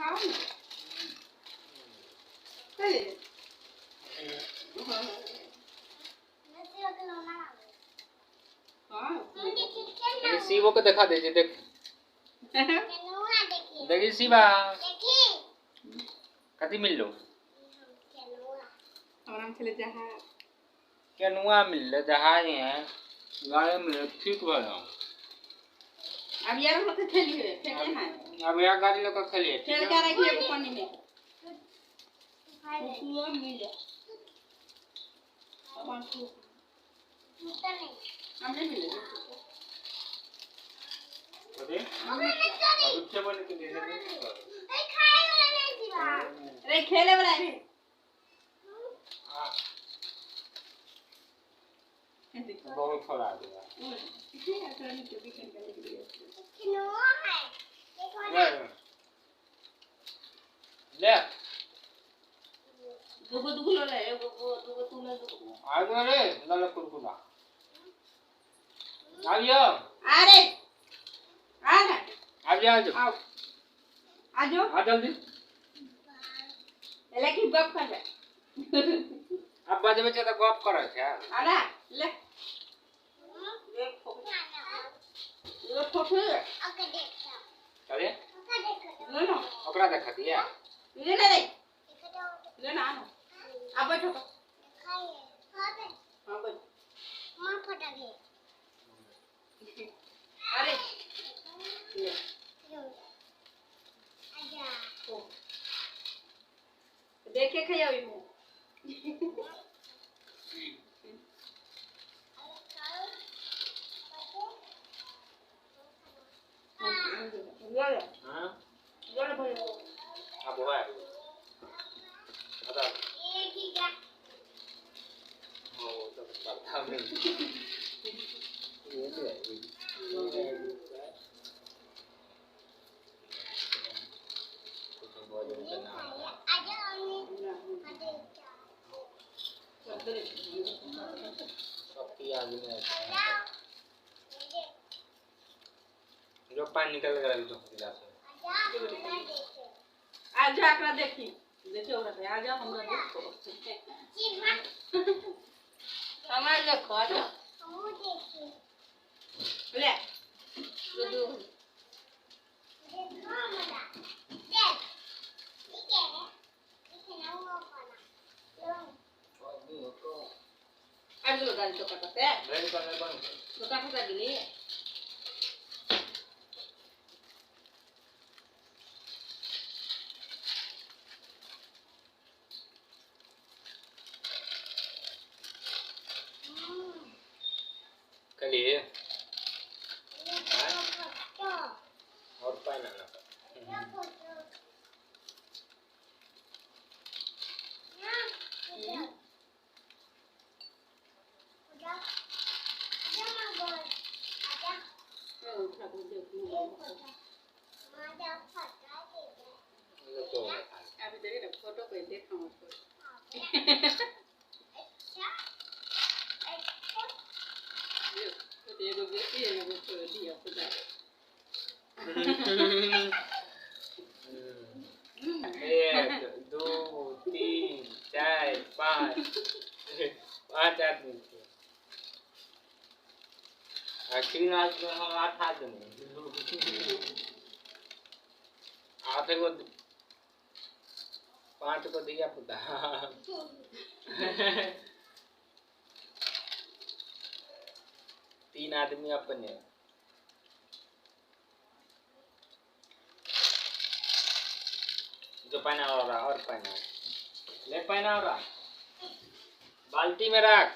खाओ ना। चलिए शिवो को दिखा दीजिए। देख देखी शिवा कथी मिल लो जहाज केनुआ मिल जहाज है गाड़ी मिले ठीक बा। अब यार लोग खेलिए फेंके हैं। अब यार गाड़ी लोग खेलिए खेल के रखिए पानी में कुकुआ मिले नहीं हमने मिले अरे बच्चे बन के दे दे। अरे खेले वाला है। हां बहुत थोड़ा दिया। ले दुगो दुगो ले एगो दुगो तू ले दुगो आ गयो रे लाला कुरकुरा आ गयो। अरे आ ना आ जा आ आओ आ जाओ आ जल्दी लेकिन गप कर ले। अब बजबे छै त गप करै छै। आ ना ले देखो ये फोफे ओके देखो। अरे ले ना ओकरा देखा दिया ले ले ले ले ना ना अब बैठो। हां बैठ मां फटा गई। अरे ले आजा देखे खइयो हूं। हां ले भैया अब हुआ है अदा ये ठीक है। ओ तो पता नहीं ये तो है आजा अम्मी शक्ति आदमी है जो पानी निकल गया तो गिलास में। आजा एकरा देखी देखियो ओकरा पे आजा हमरा देखो हमरा देखो आजा ले दो अब लो गाली तो कटते रेडी करने बन तो काटा गेली। कलिए और पानी ना अभी देखे ना फोटो पे देखा उसको। एगो बेटी एगो दिया पुता। 1 2 3 4 5 5 आदमी थे। आखिर में हम 8 आदमी 8 को 5 को दिया पुता। 3 आदमी अपने जो पहना हो रहा और पहना ले पहना हो रहा बाल्टी में रख।